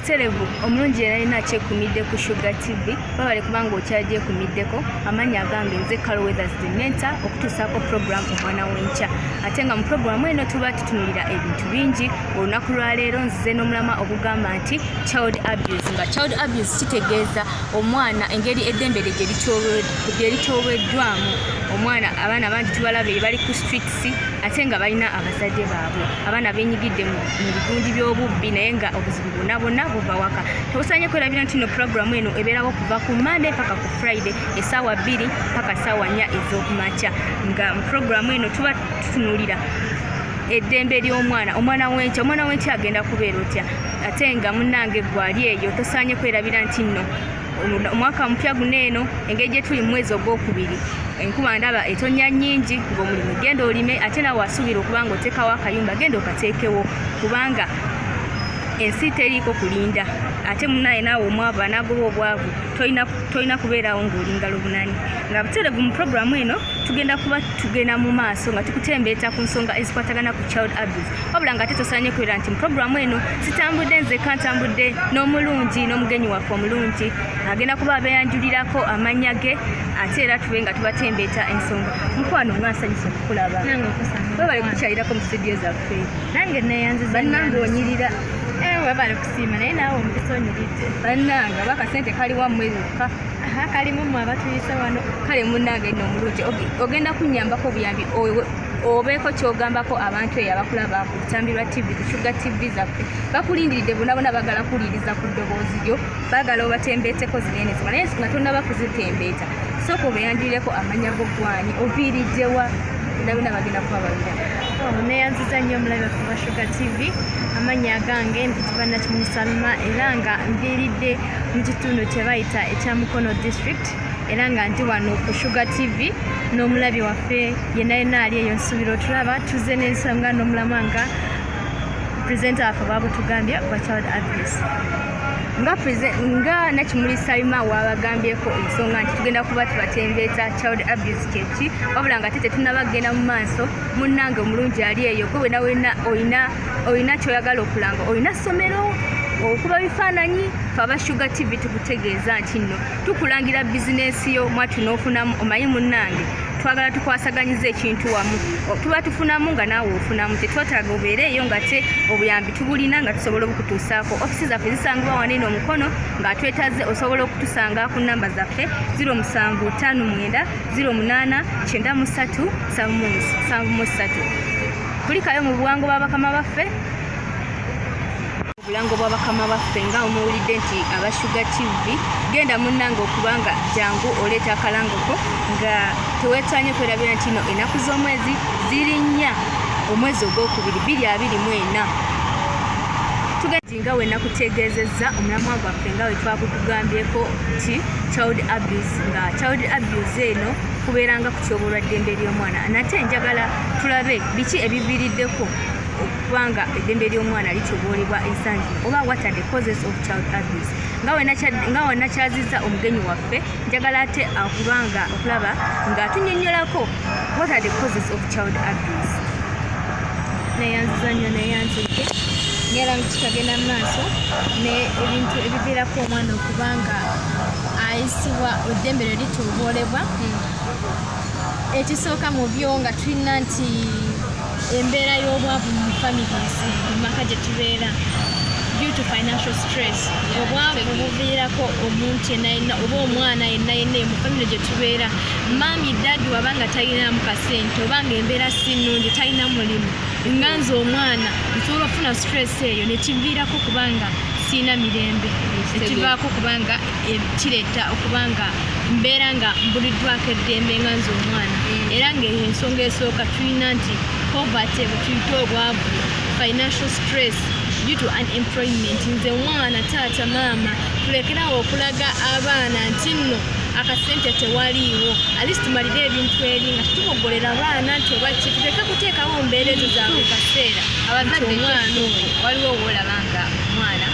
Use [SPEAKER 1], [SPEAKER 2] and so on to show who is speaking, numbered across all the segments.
[SPEAKER 1] Buterevu omulungi era alina akyekumidde ku Shuga TV. Babale kubanga okyagyekumiddeko. Amannya agange nze Carol Weathers the Mentor, okutuusaako program Omwana w'Enkya, ate nga mu programu eno tuba tutunulira ebintu bingi. Olunaku lwaleero nzize n'omulamwa ogugamba nti child abuse, nga child abuse kitegeeza omwana engeri eddembe lye gye lityobweddwamu omwana. Abaana bangi tubalaba bali ku streets ate nga balina abazadde baabwe. Abaana benyigidde mu bigundi by'obubbi, naye nga obuzibu bwonna bwonna buva waka. Tebusanye kwerabira nti no puroguramu eno ebeerawo kuva ku Monday paka ku Friday, essaawa 2 paka ssaawa 4 ez'okumakya, nga mu puroguramu eno tuba tutunuulira eddembe ly'omwana, omwana w'enkya. Omwana w'enkya agenda kubeera otya? Ate nga munnange gwali eyo, tosaanye kwerabira nti nno omwaka mupya guno eno engeri gye tuli mu mwezi ogwokubiri, enkuba ndaba etonnya nnyingi. Ng'omulimu, genda olime, ate nawe asuubira okuba nga oteekawo akayumba, genda okateekewo, kubanga ensi teriiko kulinda. Ate munaye naawe omwavu anaagoba obwavu, tolina kubeerawo ng'olinga lubunani. Nga buterevu mu puroguramu eno tugenda kuba tugenda mu maaso nga tukutembeeta ku nsonga ezikwatagana ku child abuse. Wabula nga ate tosaanye kubeera nti mu puroguramu eno sitambudde nzekka, ntambudde n'omulungi, n'omugenyi waffe omulungi agenda kuba abeeyanjulirako amannya ge, ate era tube nga tubatembeeta ensonga. Mukwano, nga nsanyusa okukulaba. Webale kukyalirako mu studio zaffe.
[SPEAKER 2] Nange neyanziza.
[SPEAKER 1] Bannange, onyirira.
[SPEAKER 2] Webale kusiima, naye naawe omukisa onyiridde.
[SPEAKER 1] Bannange, aba akasente kali wammwe yokka.
[SPEAKER 2] Kalimu mmwe abatuyise wano.
[SPEAKER 1] Kale munnange nno omulungi, ogenda kunnyambako obuyambi, obeeko kyogambako abantu eyo abakulaba ku lutambi lwa TV, ku Shuga TV zaffe. Bakulindiridde bonna bonna, bagala kuwuliriza ku ddoboozi lyo, baagala obatembeeteko zinene zima. Naye nga tonnaba kuzitembeeta, sooka obeyanjulireko amannya go, gwani, oviiriddewa, nabona bagenda kuba babira.
[SPEAKER 2] Oh, neyanziza nnyo omulabi waffe wa Shuga TV. Amannya agange mpitibwa Nakimuli Saluma, era nga nviiridde mu kitundu kye bayita ekya Mukono District, era nga ndi wano ku Shuga TV n'omulabi waffe yenna yenna ali eyo. Nsuubira otulaba. Tuze n'ensonga n'omulamwa nga presenter waffe babutugambye, gwa child abuse.
[SPEAKER 1] Nga Nakimuli Salima wabagambyeko ensonga nti tugenda kuba tubatembeeta child abuse kyeki. Wabula nga ate tetunaba kugenda mu maaso, munnange omulungi ali eyo, gwe wena wena olina kyoyagala okulanga, olina ssomero, okuba bifaananyi, fe aba Shuga TV tukutegeeza nti nno tukulangira bizinensi yo mwatu n'ofunamu. Omanyi munnange, twagala tukwasaganyiza ekintu wamu, tuba tufunamu nga naawe ofunamu. Tetwetaaga obeere eyo nga te obuyambi tubulina nga tusobola obukutuusaako. Ofisi zaffe zisangibwa wano eno Omukono. Nga twetaze, osobola okutusanga ku namba zaffe 0759 08 93 73. Kulikayo mu buwango bw'abakama baffe, obulango bw'abakama baffe. Nga omuwulidde nti aba Shuga TV, genda munnange okubanga jangu oleeta akalangoko, nga teweetanye kwerabira nti no ennaku z'omwezi ziri 4, omwezi ogwokubiri, 2024. Tugenzi nga we nakutegeezezza omulamwa gwaffe nga we twagukugambyeko nti child abuse, nga child abuse eno kubeeranga kutyobolwa ddembe ly'omwana. Nate njagala tulabe biki ebiviiriddeko okubanga eddembe ly'omwana lityoboolebwa ensangi, oba what are the causes of child abuse. Nga wenakyazizza omugenyi waffe, njagala ate okubanga okulaba nga tunyonnyolako what are the causes of child abuse.
[SPEAKER 2] Neyanziza nnyo, neyanzidde. Ngera tukagenda mu maaso ne ebintu ebiviirako omwana okuba nga ayisibwa, eddembe lye lityoboolebwa. Ekisooka mu byo nga tulina nti embeera y'obwavu mu families, mu maka gye tubeera, due to financial stress. Obwavu buviirako omuntu yenna yenna oba omwana yenna yenna mu family gye tubeera, mummy, daddy wabanga talinamu kasente oba nga embeera si nnungi, talina mulimu, nga nze omwana nsobola okufuna stress eyo nekiviirako kubanga siina mirembe, ekivaako kubanga kireeta okubanga mbeera nga mbuliddwako eddembe nga nze omwana. Era ngaeyo ensonga esooka tulina nti poverty, bwe tuyita obwavu, financial stress due to unemployment. Nze omwana, taata, maama, tulekerawo okulaga abaana nti nno akasente tewaliiwo, at least tumalire ebintu eri nga tetubogolera abaana nti oba ki. Tuleke kuteekawo mbeera ezo za buli kaseera.
[SPEAKER 1] Abazadde,
[SPEAKER 2] nti omwana oyo
[SPEAKER 1] waliwo woolaba nga omwana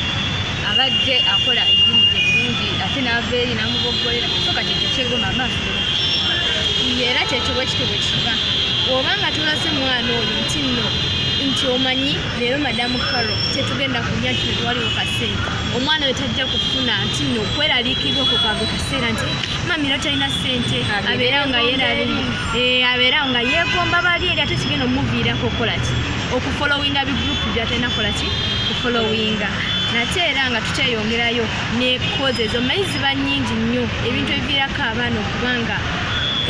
[SPEAKER 1] abadde akola emirimu gye bulungi, ate n'ava eri n'amuboggolera, so kati ekyo kyegoma amaaso.
[SPEAKER 2] Era kyekyo bwe kityo bwe kiba. Oba nga tulaze mwana oyo nti nno Nti omanyi leero Madamu Caro tetugenda kulya nti tetwaliwo kasente, omwana we tajja kufuna nti nno okweraliikirwa okwo kwa buli kaseera nti mami era talina ssente, abeerawo nga abeerawo nga yeegomba bali eri, ate kigenda omuviirako okukola ki? Okufollowinga bigurupu byatalina kukola ki? Kufollowinga. Nate era nga tukyeyongerayo ne causes, omanyi ziba nnyingi nnyo ebintu ebiviirako abaana okuba nga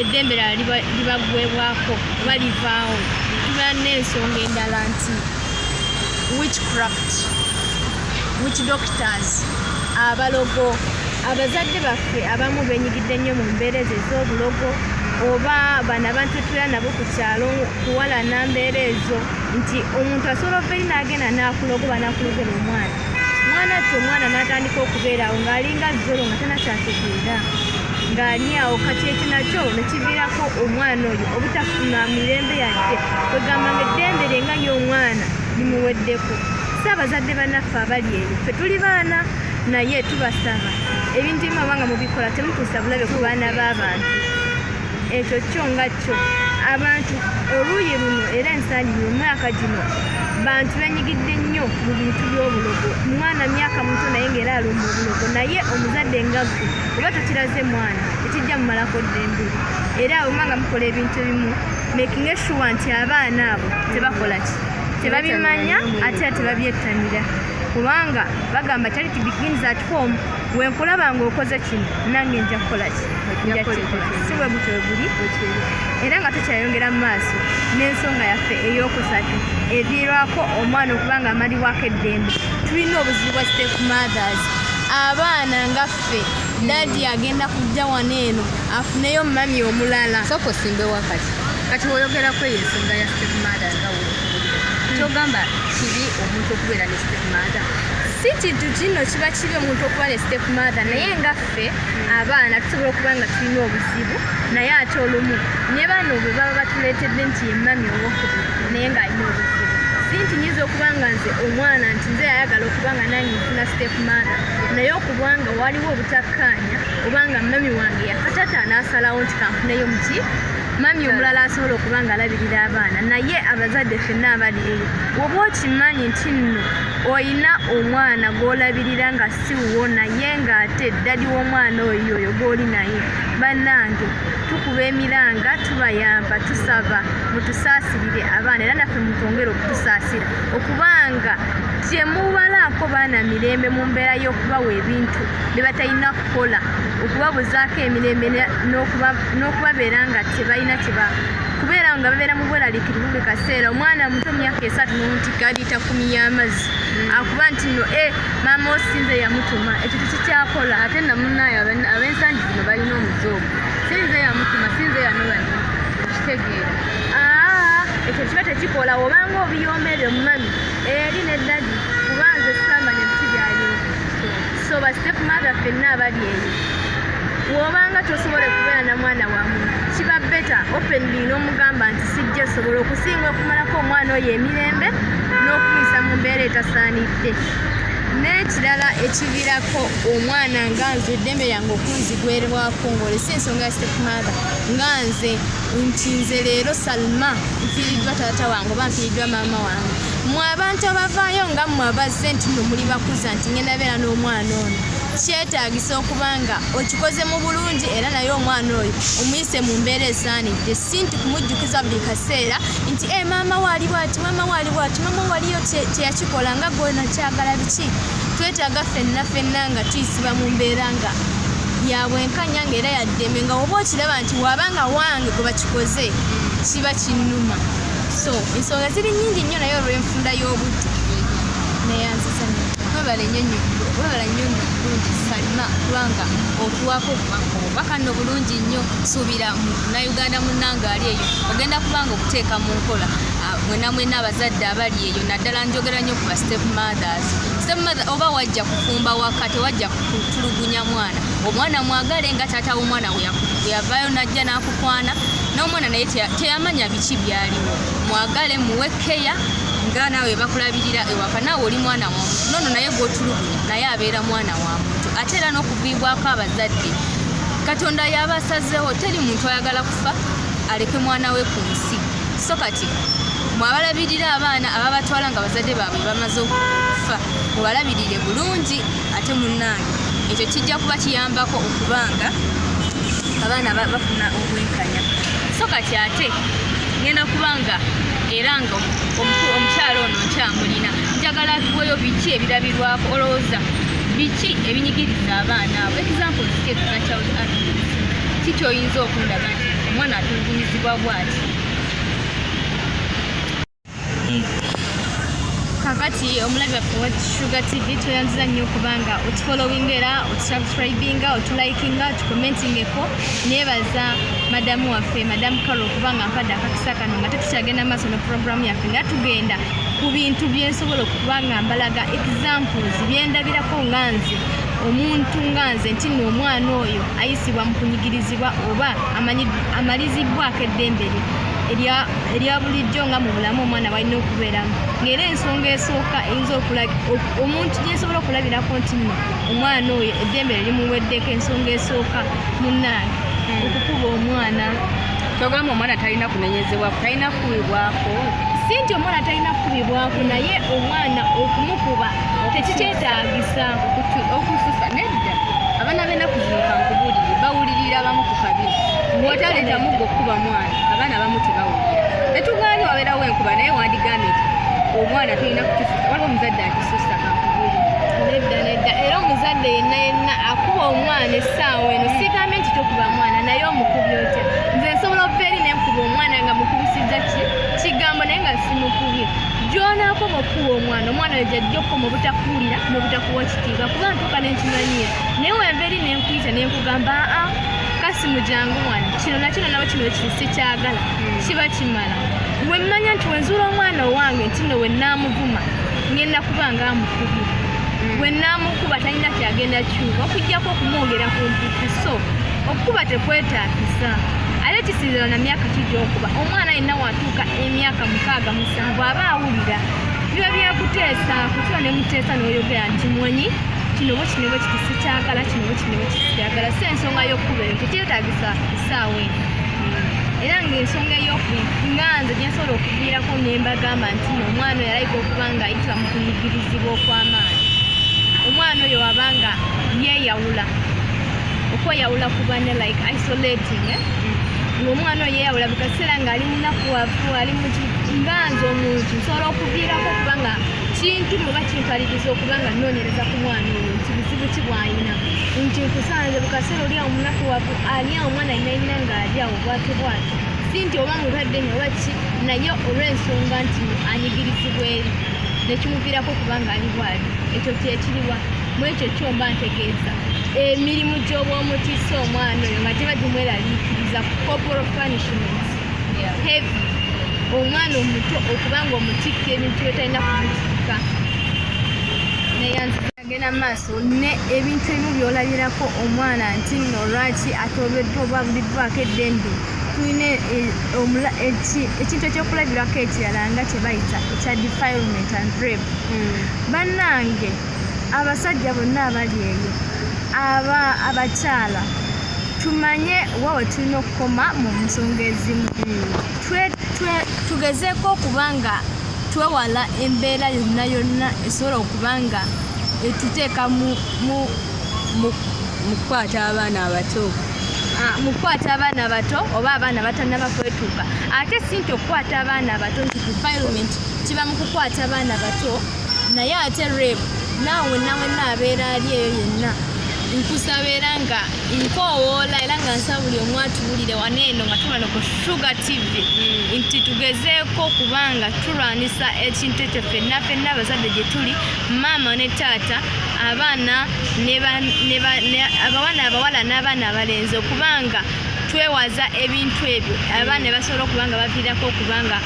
[SPEAKER 2] eddembe lyabwe libaggwebwako oba livaawo. Tuba n'ensonga endala nti witchcraft, witch doctors, abalogo. Abazadde baffe abamu benyigidde nnyo mu mbeera ezo ez'obulogo, oba bano abantu betubeera nabo ku kyalo kuwalana mbeera ezo, nti omuntu asobola ova eri n'agenda n'akuloga oba n'akulogera omwana. Mwana tti omwana n'atandika okubeera awo ng'alinga zolo, nga tanakyategeera, ng'ali awo. Kati ekyo nakyo ne kiviirako omwana oyo obutafuna mirembe yadde, kwegamba nga eddembe lye nga y'omwana limuweddeko. Si abazadde bannaffe abali eyo, ffe tuli baana, naye tubasaba ebintu ebimu abanga mubikola temutuusa bulabe ku baana b'abantu. Ekyo kyo nga kyo abantu oluuyi luno era ensangi mu myaka gino bantu benyigidde nnyo mu bintu by'obulogo. Mwana myaka muto naye ng'era alumba obulogo, naye omuzadde nga ggwe oba tokiraze mwana, tekijja mumalako ddembe. Era oba nga mukola ebintu ebimu, making sure nti abaana abo tebakola ki? Tebabimanya, ate era tebabyettanira, kubanga bagamba charity begins at home. Wenkulaba ng'okoze kino, nange nja kukola ki? Nja kukikola. Si bwe gutyo bwe guli? Era nga tukyayongera mu maaso n'ensonga yaffe ey'okusatu eviirwako omwana okuba nga amalibwako eddembe, tulina obuzibu bwa step mothers. Abaana nga ffe, daddy agenda kujja wano eno afuneyo mummy omulala.
[SPEAKER 1] Sooka osimbewo kati. Kati woyogerako eyo ensonga ya step mother, nga wookubulira, kyogamba kibi omuntu okubeera ne step mother?
[SPEAKER 2] Si kintu kino kiba kibi omuntu okuba ne step mother, naye nga ffe abaana tusobola okuba nga tulina obuzibu, naye ate olumu ne bano bwe baba batuleetedde nti ye mummy owokubiri naye ng'alina obuzibu, si nti nyinza okuba nga nze omwana nti nze yayagala okuba nga nange nfuna step mother, naye okuba nga waliwo obutakkaanya oba nga mummy wange yakatata n'asalawo nti kanfuneyo muki mummy omulala asobola okuba nga alabirira abaana. Naye abazadde ffenna abali eyo, oba okimanyi nti nno oyina omwana gw'olabirira nga si wuwo, naye ng'ate daddy w'omwana oyo oyo gw'oli naye, bannange tukuba emiranga, tubayamba, tusaba mutusaasirire abaana, era naffe mutwongere okutusaasira okubanga temubalaako baana mirembe mu mbeera y'okubawa ebintu bye batalina kukola, okubabuzaako emirembe n'okubabeera nga tebalina kyeba kubeera nga babeera mu bweraliikirivu buli kaseera. Omwana muto myaka 3 n'omutikka liita 10 y'amazzi, akuba nti no e maama osinze yamutuma, ekyo tekikyakola.
[SPEAKER 1] Ate namunaye ab'ensangi zino balina omuze ogwo, sinze yamutuma, sinze yanoba, okitegeera?
[SPEAKER 2] Aa, ekyo kiba tekikola. Obanga obiyomba ebyo mummy eri ne daddy, kuba nze samanya biki byaliwo. So ba step mother ffenna abali eyo, bw'obanga tosobola kubeera na mwana wa muntu, kiba better openly n'omugamba nti sijja sobola, okusinga okumalako omwana oyo emirembe n'okumuyisa mu mbeera etasaanidde. N'ekirala ekiviirako omwana nga nze eddembe lyange okunzigwerwako ng'olese ensonga ya step mother, nga nze nti nze leero Salma nfiiriddwa taata wange oba nfiiriddwa maama wange, mmwe abantu abavaayo nga mmwe abazze nti nno muli bakuza nti ngenda beera n'omwana ono, kyetaagisa okuba nga okikoze mu bulungi, era naye omwana oyo omuyise mu mbeera esaanidde, si nti kumujjukiza buli kaseera nti e maama waali bwati, maama waali bwati, maama waliyo teyakikola nga gwe nakyagala biki. Twetaaga ffenna ffenna nga tuyisibwa mu mbeera nga yabwenkanya, ngaera yaddembe, nga oba okiraba nti wabanga wange gwe bakikoze kiba kinnuma. So ensonga ziri nnyingi nnyo, naye olw'enfunda y'obudde neyanziza nnyo.
[SPEAKER 1] Webale nnyo nnyo, webale nnyo nno bulungi Salima, kubanga otuwaako obubaka nno bulungi nnyo. Suubira Munnayuganda munnange ali eyo ogenda kubanga okuteeka mu nkola. Mwena mwena abazadde abali eyo, naddala njogera nnyo ku ba step mothers. Step mother, oba wajja kufumba waka, tewajja kutulugunya mwana. Omwana mwagale nga taata w'omwana we yavaayo n'ajja n'akukwana n'omwana, naye teyamanya biki byaliwo. Mwagale, muwe keya nga naawe bakulabirira ewaka. Naawe oli mwana wa muntu, nono naye gw'otulugunya naye abeera mwana wa muntu. Ate era n'okuviibwako abazadde, Katonda yaba asazeewo. Teri muntu ayagala kufa aleke mwana we ku nsi. So kati Mwabalabirira abaana ababatwala nga bazadde baabwe bamaze okufa, mubalabirire bulungi. Ate munnange, ekyo kijja kuba kiyambako okubanga abaana bafuna obwenkanya. So kati ate ngenda kubanga era nga omukyalo ono nkyamulina, njagala atuweyo biki ebirabirwako. Olowooza biki ebinyigiriza abaana abo? Example ki etuna child abuse? Ki kyoyinza okundaga nti omwana atulugunyizibwa bwati?
[SPEAKER 2] Kakati omulabi waffe wa Sugar TV, tweyanziza nnyo okubanga otufollowinga era otusubscribinga, otulikinga, otucommentingeko. Nebaza madamu waffe, Madamu Carol, okubanga mpadde akakisa kano nga tetukyagenda maaso ne programu yaffe, nga tugenda ku bintu byensobola okuba nga mbalaga examples byendabirako nga nze omuntu, nga nze nti nno omwana oyo ayisibwa mu kunyigirizibwa oba amalizibbwako eddembe lye erya bulijjo nga mu bulamu omwana walina okubeeramu. Ng'era ensonga esooka eyinza omuntu gyensobola okulabirako nti nno omwana oyo eddembe lye limuweddeko, ensonga esooka munnange, okukuba omwana.
[SPEAKER 1] Kyogamba omwana talina kunenyezebwako, talina kukubibwako?
[SPEAKER 2] Si nti omwana talina kukubibwako, naye omwana okumukuba tekikyetaagisa.
[SPEAKER 1] Okususa nedda. Abaana b'ennaku zino, kankubuulire, bawulirira abamu ku kabi. Bw'otaleeta muggo okukuba mwana, abaana abamu tebawulira. Tetugaanye wabeerawo enkuba, naye wandigambye nti omwana tolina kukisusa. Waliwo omuzadde akisusa, kankubuulire.
[SPEAKER 2] Nedda, nedda. Era omuzadde yenna yenna akuba omwana essaawa eno, sigambye nti tokuba mwana, naye omukubi otya? Nze nsobola okuva eri nenkuba omwana nga mukubisizza ki kigambo, naye nga simukubye. Gyonaakoma okukuba omwana, omwana oyo gyajja okukoma obutakuwulira n'obutakuwa kitiibwa, kuba ntuuka nenkimanyira. Naye wenva eri nenkuyita nenkugamba, aa, Kasimu, jangu wano, kino nakino nawe kino kiri sikyagala, kiba kimala. Wemmanya nti wenzuula omwana owange nti nno wenaamuvuma ngenda kuba nga amukubye, wenaamukuba talina kyagenda kyuka okuggyako okumwongera ku mpuku. So okukuba tekwetaagisa, ate kisinzira na myaka ki gy'okuba. Omwana yenna watuuka emyaka 6, 7, aba awulira. Biba byakuteesa, kutula ne muteesa n'oyogera nti mwanyi kino bwe kino bwe kiti sikyagala, kino bwe kino bwe kiti sikyagala. Si ensonga y'okukuba, eyo tekyetaagisa essaawa eno. Era ng'ensonga ey'okubiri nga nze gye nsobola okuviirako ne mbagamba nti nno omwana oyo alayika okuba nga ayitibwa mu kunyigirizibwa okw'amaanyi, omwana oyo aba nga yeeyawula, okweyawula ku banne, like isolating, eh? Ng'omwana oyo yeeyawula buli kaseera ng'ali munakuwavu, ali mu nga nze omuntu nsobola okuviirako okuba nga kintuma oba kimpaliriza okuba nga nnoonyereza ku mwana oyo nti buzibu ki bw'alina, nti nkusanze buli kaseera oli awo munakuwavu, ali awo omwana alina yina ng'ali awo bwatyo bwatyo, si nti oba mulwadde nnyo oba ki, naye olw'ensonga nti anyigirizibwa eri nekimuviirako okuba nga ali bwali. Ekyo kyekiriwa mu ekyo kyomba ntegeeza emirimu gy'oba omutisse omwana oyo nga giba gimweraliikiriza, corporal punishment heavy, omwana omuto okuba nga omutikka ebintu byotalina kumutikka. Neyanziza. Agenda mu maaso ne ebintu ebimu by'olabirako omwana nti nno lwaki atobeddwa oba abuliddwako eddembe. Tulina ekintu ekyokulabirako ekirala nga kye bayita ekya defilement and rape. Bannange, abasajja bonna abali eyo, aba abakyala, tumanye wa we tulina okukoma mu nsonga ezimu. Tugezeeko okuba nga twewala embeera yonna yonna esobola okuba nga etuteeka
[SPEAKER 1] mu kukwata abaana abato.
[SPEAKER 2] Mu kukwata abaana abato oba abaana batannaba kwetuuka. Ate si nti okukwata abaana abato nti defilement kiba mu kukwata abaana bato, naye ate rape naawe wenna wenna abeera ali eyo yenna, nkusaba era nga nkoowoola era nga nsaba buli omu atuwulire wano eno nga tuli wano ku Sugar TV nti tugezeeko kubanga tulwanisa ekintu ekyo ffenna ffenna abazadde gye tuli, maama ne taata, abaana abawana abawala n'abaana abalenzi, okubanga twewaza ebintu ebyo abaana basobola okuba nga baviirako okuba nga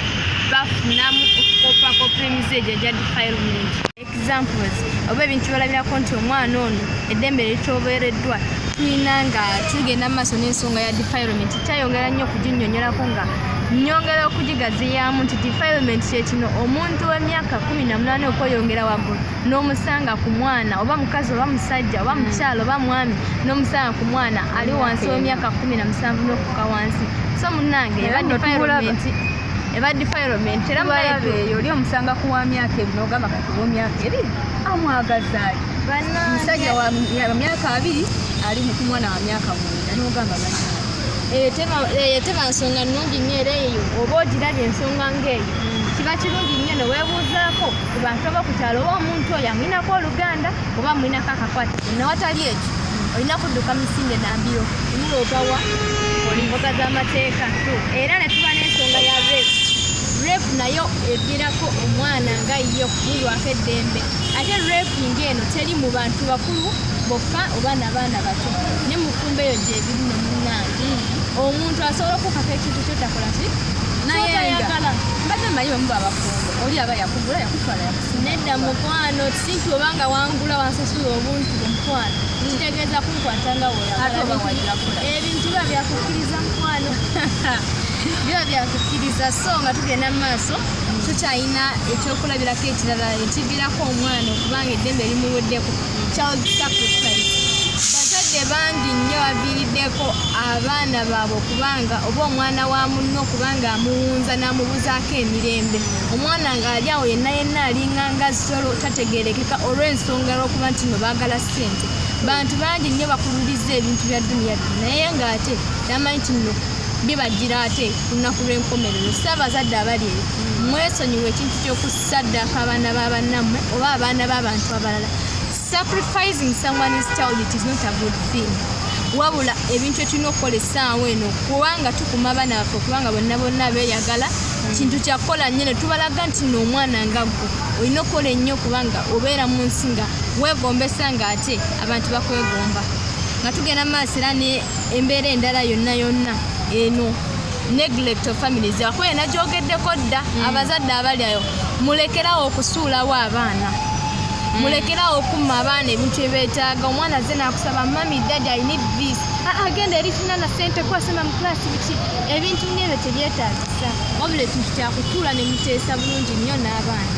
[SPEAKER 2] bafunamu okukopakopa emize egyo egya defilement. Examples oba ebintu byolabirako nti omwana ono eddembe lityobereddwa, tulina nga tugenda mu maaso n'ensonga ya defilement, kyayongera nnyo okuginnyonnyolako nga nyongera okugigaziyaamu nti defilement kye kino: omuntu w'emyaka 18 okweyongera waggulu n'omusanga ku mwana, oba mukazi oba musajja oba mukyala oba mwami, n'omusanga ku mwana ali wansi w'emyaka 17 n'okukka wansi. So munnange, eba defilement. Eba defilement era.
[SPEAKER 1] Tubalaba eyo, oli omusanga ku wa myaka 2, n'ogamba kati wa myaka 2 amwagazaaki? Musajja wa myaka 20 ali ku mwana wa myaka 9, n'ogamba bannange.
[SPEAKER 2] Eyo teba nsonga nnungi nnyo. Era eyo oba ogirabye ensonga ng'eyo, kiba kirungi nnyo ne weebuuzaako ku bantu aba ku kyalo, oba omuntu oyo amwinako oluganda oba amwinako akakwate. Nawatali ekyo, olina kudduka misinde nambiro omuloopawa oli mboga z'amateeka. Era ne tuba n'ensonga ya rape. Rape nayo eviirako omwana nga ye okubulwako eddembe. Ate raping eno teri mu bantu bakulu bokka oba n'abaana bato, ne mu ffumba eyo gyebiri. No munnange, omuntu asobola okukaka ekintu kyotakola ki?
[SPEAKER 1] Naye nga
[SPEAKER 2] Kyotayagala.
[SPEAKER 1] Mbadde mmanyi bwe muba abafumbo, oli aba yakugula, yakutwala, yakusinga.
[SPEAKER 2] Nedda mukwano, si nti obanga wangula wansasula obuntu omukwano, kitegeeza kunkwata nga
[SPEAKER 1] Ate oba wagira kukola.
[SPEAKER 2] Ebintu biba byakukkiriza mukwano, biba byakukkiriza. So nga tugenda mu maaso, tukyalina ekyokulabirako ekirala ekiviirako omwana okubanga eddembe limuweddeko, child sacrifice. Bazadde bangi nnyo baviiriddeko abaana baabwe okubanga oba omwana wa munno okubanga amuwunza n'amubuzaako emirembe. Omwana ng'ali awo yenna yenna alinga nga zolo, tategerekeka, olw'ensonga lw'okuba nti no baagala ssente. Bantu bangi nnyo bakululiza ebintu bya duniya bino, naye ng'ate tamanyi nti nno bibajjira ate ku lunaku lw'enkomerero. Si abazadde abali eyo, mwesonyiwa ekintu ky'okusaddaaka abaana ba bannammwe oba abaana b'abantu abalala. Sacrificing someone's child, it is not a good thing. Wabula ebintu etulina okukola essaawa eno, kubanga tukuma abaana baffe, okubanga bonna bonna beeyagala, kintu kyakukola nnyo ne tubalaga nti nno omwana nga ggwe olina okukola ennyo, kubanga obeera mu nsi nga weegombesa, nga ate abantu bakwegomba. Nga tugenda mu maaso, era ne embeera endala yonna yonna eno, neglect of families, akuba nagyogeddeko dda. Abazadde abali ayo, mulekerawo okusuulawo abaana, mulekerawo okumma abaana ebintu ebyetaaga. Omwana azze nakusaba, "Mummy, daddy, I need this." "Ah, agenda eri, tuna na sente kwasoma mu class." Biki, ebintu ng'ebyo tebyetaagisa, wabula ekintu kyakutuula ne muteesa bulungi nnyo n'abaana.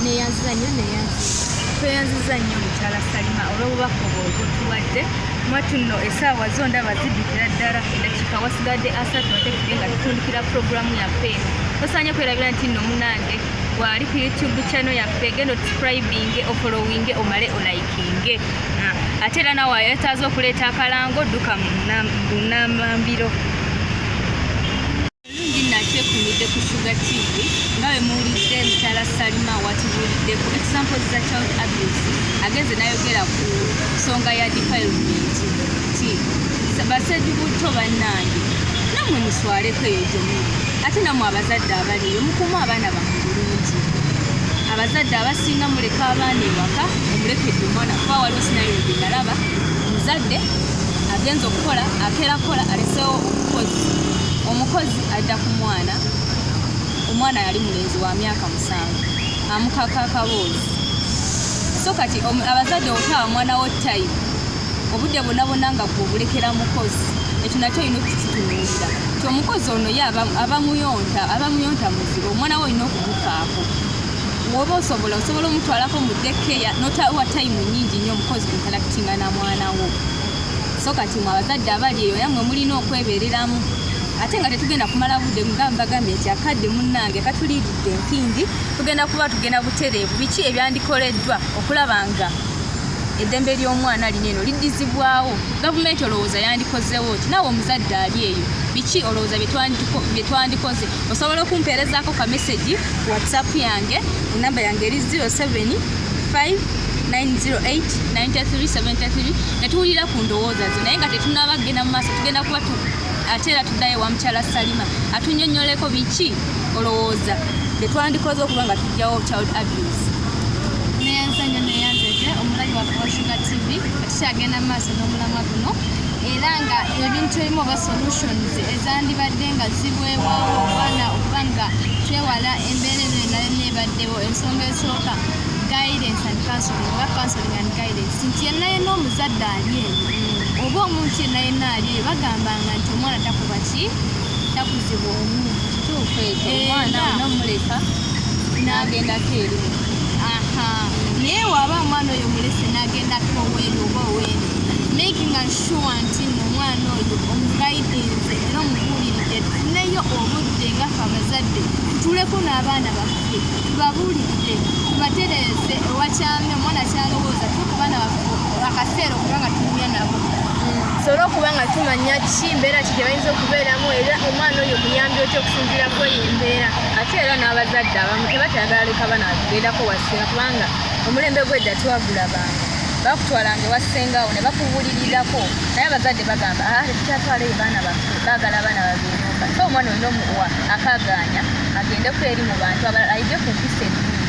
[SPEAKER 2] Neyanziza nnyo, neyanziza.
[SPEAKER 1] Tweyanziza nnyo mukyala Salima olw'obubaka obwo obutuwadde. Mwatu nno essaawa zo ndaba ziddukira ddala, eddakiika wasigadde 30 ate tube nga tutundikira puroguramu yaffe eno. Tosaanye kwerabira nti nno munange bw'ali ku YouTube channel yaffe, genda osubscribinge, ofollowinge, omale olikinge. Ate era nawe ayetaaza okuleeta akalango, dduka bunamambiro bulungi. Nakyekumidde ku Sugar TV. Nga bwe muwulidde mukyala Salima watubuuliddeko examples za child abuse, agenze n'ayogera ku nsonga ya defilement, nti basegibuto bannange, nammwe muswaleko eyo gye muli. Ate nammwe abazadde abali eyo, mukuume abaana bammwe bulungi. Abazadde abasinga muleka abaana ewaka, omulekedde omwana, kuba waliwo scenario gye nalaba, omuzadde agenza okukola, akeera kukola, aleseewo omukozi. Omukozi adda ku mwana, omwana yali mulenzi wa myaka 7, amukaka akaboozi. So kati abazadde otaawa mwana wo time, obudde bwonna bwonna nga gwe obulekera mukozi, ekyo nakyo olina okukitunuulira nti omukozi ono ye abamuyonta, abamuyonta muzibu. Omwana we olina okumufaako. Woba osobola, osobola omutwalako mu daycare, notawa time nyingi nnyo omukozi interactinga na mwana wo. So kati mwe abazadde abali eyo, nammwe mulina okwebereramu. Ate nga tetugenda kumala budde, nga mbagambye nti akadde munnange katuliiridde empindi, tugenda kuba tugenda butereevu. Biki ebyandikoleddwa okulaba nga eddembe ly'omwana lino eno liddizibwawo? Gavumenti olowooza yandikozewo ki? Naawe omuzadde ali eyo, biki olowooza bye twandikoze? Osobola okumpeerezaako ka message ku WhatsApp yange, enamba yange eri 07 5 908 9373, ne tuwulira ku ndowooza zo. Naye nga tetunaba kugenda mu maaso, tugenda kuba ate era tuddayo wa mukyala Salima atunnyonnyoleko biki olowooza bye twandikoze okuba nga tujjawo child abuse.
[SPEAKER 2] Neyanza nnyo, neyanzege omulabi waffe wa Sugar TV. Tukyagenda mu maaso n'omulamwa guno, era nga ebintu ebimu oba solutions ezandibadde nga ziweebwawo omwana okuba nga twewala embeera eno yonna yonna ebaddewo. Ensonga esooka, guidance and counseling, oba counseling and guidance, nti yenna yenna omuzadde ali eyo oba omuntu yenna yenna ali eyo, bagambanga nti omwana takuba ki, takuzibwa omu.
[SPEAKER 1] Kituufu ekyo. Omwana onomuleka n'agendako eri.
[SPEAKER 2] Aha, naye waaba omwana oyo mulese n'agendako oweeri oba oweeri, making sure nti nno omwana ng'omwana oyo omuguidinze era omubuuliridde. Tufuneyo obudde nga ffe abazadde tutuuleko n'abaana baffe, tubabuulirire, tubatereeze ewakyamye omwana kyalowooza. Tuwe ku baana baffe akaseera okuba nga tunyumya nabo, tusobole okuba nga tumanya ki mbeera ki gye bayinza okubeeramu, era omwana oyo muyambi otya okusinziira ku eyo embeera.
[SPEAKER 1] Ate era n'abazadde abamu tebakyagala leka baana bagendako wasenga, kubanga omulembe gw'edda twagulabanga bakutwalanga ewa ssengawo ne bakubuulirirako, naye abazadde bagamba, "Ah, tetukyatwalayo baana baffe, baagala abaana babeere." So omwana olina omuwa akagaanya agendeko eri mu bantu abalala, ayige ku mpisa ennungi.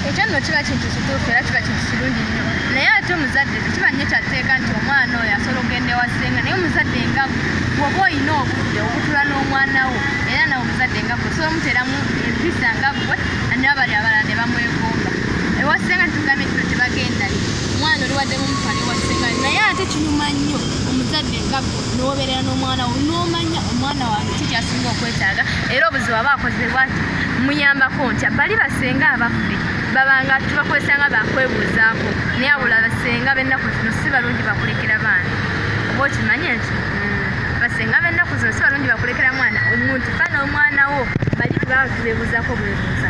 [SPEAKER 2] Ekyo nno kiba kintu kituufu era kiba kintu kirungi nnyo, naye ate omuzadde tekiba nnyo kyatteeka nti omwana oyo asobola okugenda ewa ssenga. Naye omuzadde nga bw'oba olina obudde obutula n'omwana wo, era nawe omuzadde nga gwe osobola omuteeramu empisa nga gwe n'abali abalala ne bamwegomba. Ewa ssenga tetugambye nti no tebagendayo, omwana oli waddemu omutwala ewa ssenga, naye ate kinyuma nnyo omuzadde nga gwe n'obeerera n'omwana wo n'omanya omwana wange
[SPEAKER 1] ki kyasinga okwetaaga, era obuzibu aba akoze bwati muyambako ntya. Bali basenga abaffe babanga tubakozesanga bakwebuuzaako, naye abula basenga b'ennaku zino si balungi bakulekera baana. Oba okimanye ekyo, basenga b'ennaku zino si balungi bakulekera mwana. Omuntu fana omwana wo, bali tubaba tubeebuuzaako bwebuuza.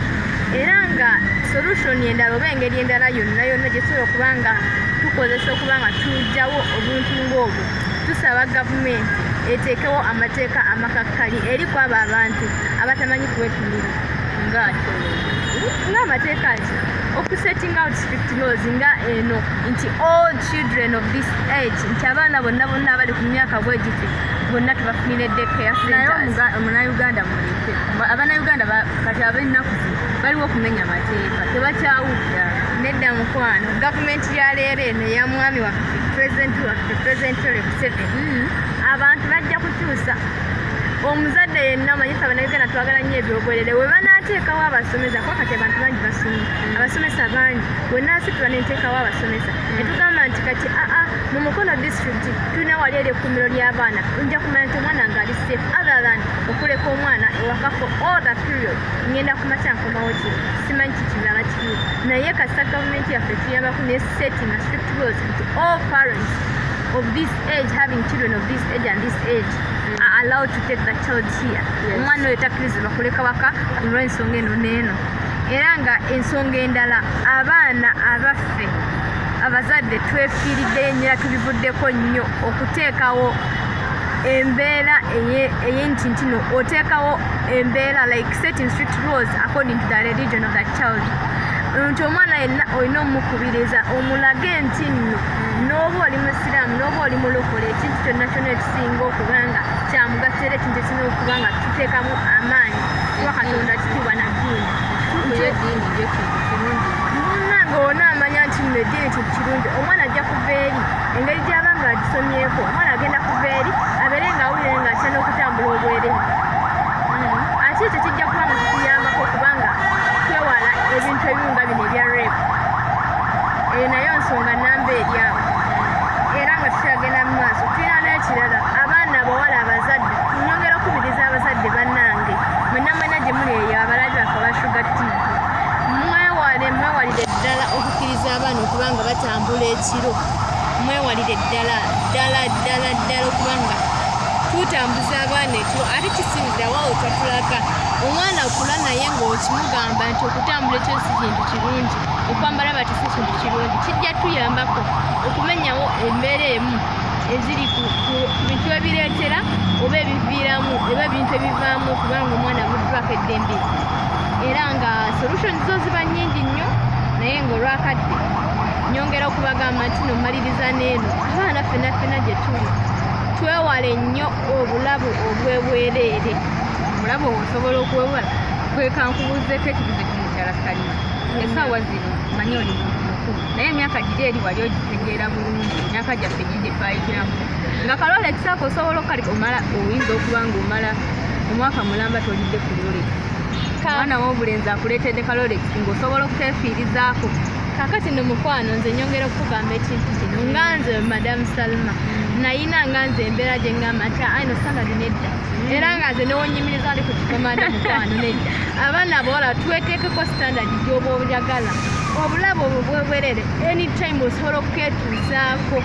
[SPEAKER 1] Era nga solution endala oba engeri endala yonna yonna gyetusobola okuba nga tukozesa okuba nga tujjawo obuntu ng'obwo, tusaba gavumenti eteekewo amateeka amakakkali eri ku abo abantu abatamanyi kuwetumira. Ng'amateeka ki? Okusetting out strict laws nga eno nti all children of this age, nti abaana bonna bonna abali ku myaka bwe giti bonna tubafunire daycare
[SPEAKER 3] Naye
[SPEAKER 1] centers.
[SPEAKER 3] Omunauganda muleke, abanauganda kati ab'ennaku zino baliwo okumenya amateeka, tebakyawulira.
[SPEAKER 1] Nedda mukwano, gavumenti ya leero eno eya mwami waffe, pulezidenti waffe, President Yoweri Museveni, abantu bajja kukyusa. Omuzadde yenna omanyi ffe abannayuganda twagala nnyo ebyobwerere. We banaateekawo abasomesa, kuba kati abantu bangi basomye, abasomesa bangi, wenaasitula nenteekawo abasomesa netugamba nti kati aa mu Mukono District tulina wali eri ekkumiro ly'abaana, nja kumanya nti omwana nga ali safe, other than okuleka omwana ewaka for all the period, ngenda kumakya nkomawo kiro, simanyi kikirala kiriwo. Naye kasita gavumenti yaffe tuyambako ne setting a strict laws nti all parents of this age having children of this age and this age are allowed to take the child here. Omwana oyo takkirizibwa kuleka waka olw'ensonga eno n'eno. Era nga ensonga endala, abaana abaffe abazadde twefiiriddeyo nnyo era tubivuddeko nnyo okuteekawo embeera ey'nti ntino oteekawo embeera like setting strict laws according to the religion of the child, nti omwana yenna olina omukubiriza omulage nti nno n'oba oli musiraamu n'oba oli mulokole, ekintu kyonna kyonna ekisinga okuba nga kyamugaso era ekintu ekisinga okuba nga tuteekamu amaanyi kuba Katonda kitiibwa na ddiini.
[SPEAKER 3] Eddiini yo kintu kirungi.
[SPEAKER 1] Munnange, ona amanya nti nno eddiini kintu kirungi, omwana ajja kuva eri engeri gy'aba nga agisomyeko, omwana agenda kuva eri abeere ng'awulire ng'atya n'okutambula obwereere. Ate ekyo kijja kuba nga kikuyambako kubanga twewala ebintu ebimu nga bino ebya rape. Eyo nayo nsonga namba eri awo. Era nga tukyagenda mu maaso, tulina n'ekirala, abaana abawala, abazadde nyongera okubiriza abazadde bannange mwenna mwenna gye muli eyo abalabi baffe aba Shuga TV, mwewale, mwewalire ddala okukkiriza abaana okuba nga batambula ekiro. Mwewalire ddala ddala ddala ddala okuba nga tutambuza abaana ekiro. Ate kisinzira wa otwatulaga omwana akula, naye ng'okimugamba nti okutambula ekiro si kintu kirungi, okwambala bati si kintu kirungi, kijja tuyambako okumenyawo embeera emu eziri ku bintu ebireetera oba ebiviiramu oba ebintu ebivaamu okubanga omwana abuddwako eddembe. Era nga solution zo ziba nnyingi nnyo, naye ng'olwakadde nyongera okubagamba nti no mmaliriza n'eno, abaana ffenna ffenna gye tuli twewale nnyo obulabu obwebwereere.
[SPEAKER 3] Omulabo osobola okuwewala. Kwekankubuuzeeko ekibuzo kimu, mukyala Salima. Essaawa zino manyi oli muntu mukulu, naye emyaka giri eri wali ogitegeera bulungi, emyaka gyaffe giri gyetwayitiramu nga ka Rolex ako osobola okukalika omala, oyinza okuba nga omala omwaka mulamba tolidde ku Rolex. Omwana w'obulenzi akuleetedde ka Rolex ng'osobola okuteefiirizaako.
[SPEAKER 2] Kakati no mukwano, nze nyongera okukugamba ekintu kino, nga nze Madamu Salma nayina nga nze embeera gye ngamba nti aino standard nedda, era nga nze newonyimiriza ali ku kikomanda, mukwano nedda. Abaana abawala tweteekeko standard gy'oba oyagala. Obulabo obwo bwebwerere, anytime osobola okuketuusaako.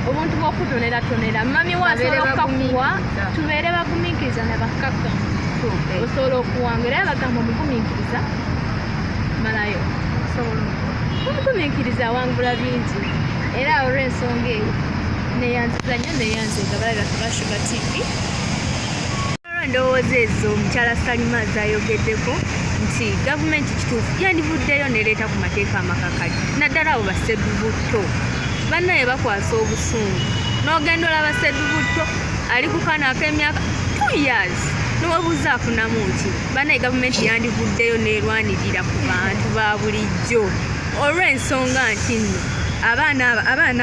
[SPEAKER 2] Obuntu bw'okutoneratonera mami wo
[SPEAKER 3] Babeere
[SPEAKER 2] asobola okukakuwa.
[SPEAKER 3] bagumiikiriza.
[SPEAKER 2] Tubeere bagumiikiriza nabakkakkamu, osobola okuwangula. Era bagamba omugumiikiriza malayo, omugumiikiriza awangula bingi. Era olw'ensonga eyo neyanziza nnyo, neyanziza balabi baffe ba Sugar TV.
[SPEAKER 1] Ndowooza ezo omukyala Salima zayogeddeko nti gavumenti kituufu yandivuddeyo nereeta ku mateeka amakakali, naddala abo basedubutto. Bannaye bakwasa obusungu, n'ogenda olaba sedubutto ali ku kaana ak'emyaka 2 years, newebuuza afunamu ki. Bannaye, gavumenti yandivuddeyo nerwanirira ku bantu ba bulijjo, olw'ensonga nti nno abaana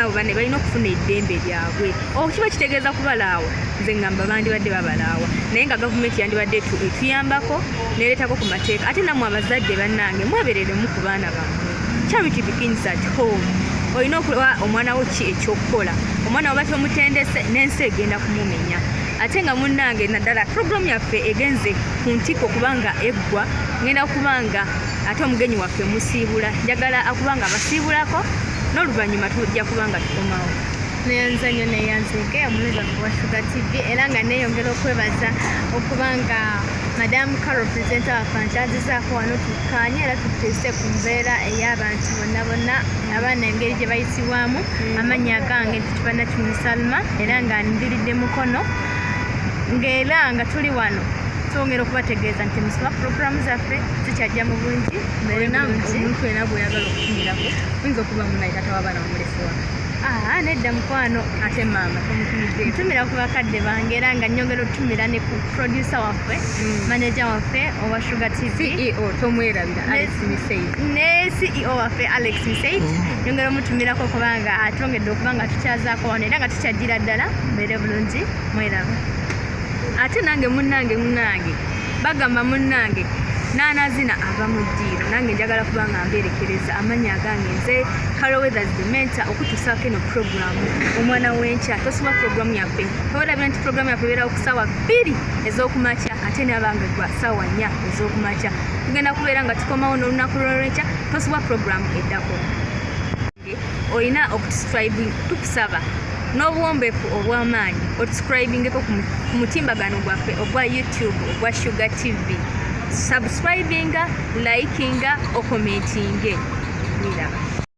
[SPEAKER 1] abo banne balina okufuna eddembe lyabwe. Kiba kitegeeza kubalaawa. Nze ngamba bandibadde babalaawa, naye nga gavumenti yandibadde etuyambako nereetako ku mateeka. Ate nammwe abazadde bannange, mwebereremu ku baana bammwe. Charity begins at home. Olina okuwa omwana wo ki ekyokukola. Omwana woba tomutendese, n'ensi egenda kumumenya. Ate nga munnange, naddala puroguramu yaffe egenze ku ntikko kubanga eggwa, ngenda kubanga ate omugenyi waffe musiibula. Njagala akubanga abasiibulako, n'oluvannyuma tujja kubanga tukomawo.
[SPEAKER 2] Neyanza nnyo, neyanzege omulezi waffe wa Sugar TV. Era nga neyongera okwebaza okuba nga Madamu Carol, presenter waffe, ankyazizaako wano tukkaanye era tutuuse ku mbeera ey'abantu bonna bonna, abaana engeri gye bayisibwamu. Amannya agange mpitibwa Nakimi Salma, era nga ndiridde Mukono, ng'era nga tuli wano twongera okubategeeza nti musoma puroguramu zaffe zikyajja mu bungi.
[SPEAKER 3] Olina
[SPEAKER 2] Bulungi.
[SPEAKER 3] omuntu yena gweyagala okutumirako? Oyinza okuba munaye tata w'abaana wamulese waka.
[SPEAKER 2] Ah, nedda mukwano.
[SPEAKER 3] Ate maama tomutumidde?
[SPEAKER 2] Ntumira ku bakadde bange, era nga nyongera otutumira ne ku producer waffe, manager waffe owa Sugar TV.
[SPEAKER 3] CEO tomwerabira, Alex Misei.
[SPEAKER 2] Ne CEO waffe Alex Miseit, nyongera omutumirako kubanga atwongedde okuba nga tukyazaako wano era nga tukyajjira ddala. Mbeere bulungi, mweraba.
[SPEAKER 1] Ate nange munnange bagamba munnange naanazina ava mu ddiiro. Nange njagala kuba nga mbeerekereza. Amannya agange nze Carol Weathers the Mentor, okutuusaako eno puroguramu Omwana w'Enkya. Tosubwa puroguramu yaffe. Towerabira nti puroguramu yaffe ebeerawo ku ssaawa 2 ez'okumakya, ate nabanga gwa ssaawa 4 ez'okumakya. Tugenda kubeera nga tukomawo n'olunaku lw'olwenkya. Tosubwa puroguramu eddako. Olina okusubscribe. Tukusaba n'obuwombeefu obw'amaanyi otusubscribingeko ku mutimbagano gwaffe ogwa YouTube ogwa Sugar TV. Subscribinga, likinga, okomentinge. Wiraba.